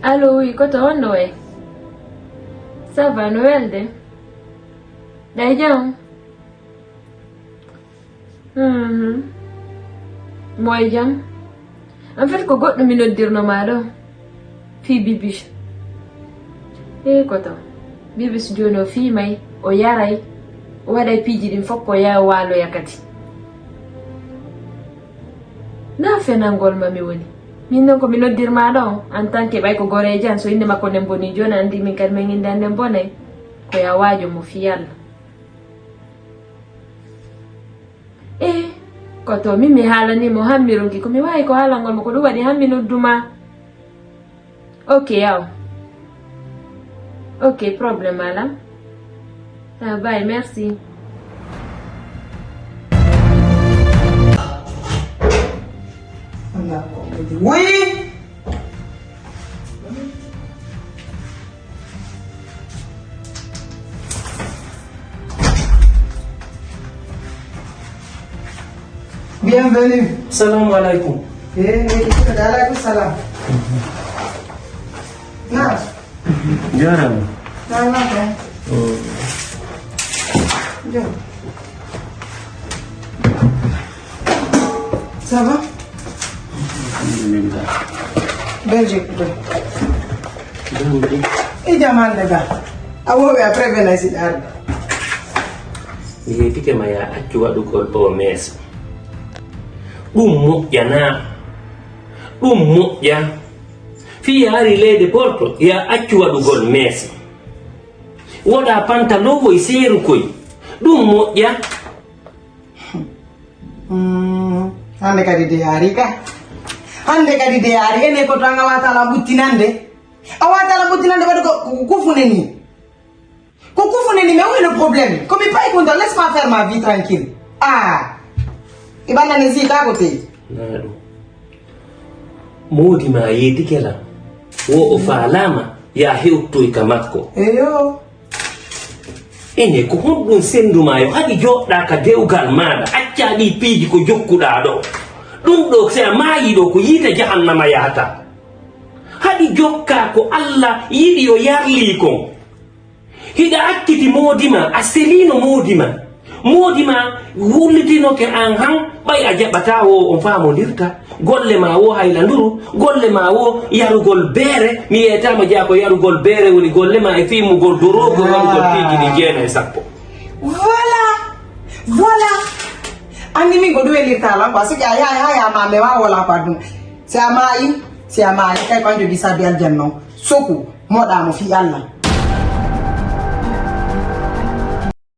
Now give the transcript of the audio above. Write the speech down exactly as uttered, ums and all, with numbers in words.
Allo, oui, koto on ɗo e? Ça va, no welde? Ɗay jam? Mhm. Mo e jam? En fait, ko goɗɗo mi noddirno ma ɗo. Fii Bibis. E koto. Bibis jooni o fii may, o yaray, o waɗay piiji ɗin fof ko yaa waaloya kadi. Na fenangol ma mi woni. Min non ko mi noddirma ɗo, en tant que ɓay ko goreejo an, so innde makko nden boni jooni, anndi min kadi min innde an nden bonay. Ko yaa waajo mo fii Alla. E, koto, min mi haalani mo, hammi ronki, ko mi waawi ko haalangol mo, ko ɗum waɗi hammi nodduma. Ok, yaw. Ok, problème ala. Ah, bye, merci. Oui. Bienvenue. Salamu alaikum. Eh, alaikum salam. Na. Jarama. Na na ko. Jo. Ça va? Alhamdulillah. Belgique to. Jamdi. E jamande ga. A wowi a prévenir si arda. Mi yetike ma ya accu waɗugol o meeso. Ɗum moƴƴanaa. Ɗum moƴƴa. Fii yaari leyde Porto ya accu waɗugol meeso. Woɗa pantalon woy seeru koy. Ɗum moƴƴa. Mm, hande kadi de yaari ka. Hande kadi de yaari. Ene ko to anga watala buttinande. A watala buttinande waɗi ko, ko kufune ni. Ko kufune ni, mais où est le problème? Ko mi payi kunta, laisse-moi faire ma vie tranquille. Ah. Ibana ne zika ko te. Naɗo. Moodi ma yeetike lan. Wo o faalaama, ya hewtoy ka makko. Eyo. Ene, ko honɗum sendu ma yo haɗi joɗɗa ka dewgal maɗa, acca ɗi piiji ko jokkuɗa ɗo? Ɗum ɗo, si a maayi ɗo, ko yiite jahannama yahata. Haɗi jokka ko Allah yiɗi yo yarli kon. Hiɗa acciti moodi ma, a selino moodi ma. Moodi ma wullitinoke an han, ɓay a jaɓata wo on faamondirta. Golle ma wo haylanduru, golle ma wo yarugol beere. Mi yeetama jaa ko yarugol beere woni golle ma e fimmugol dorogol, waɗugol piiji ɗi jeena e sappo. Voilà. Voilà. Anndi min ko ɗum welirta lan quoi. Si a yahi haya ma me wa wala quoi ɗum. Si a maayi, si a maayi, kay ko an jogii saabi aljanna on. Soku, moɗa mo fii Allah.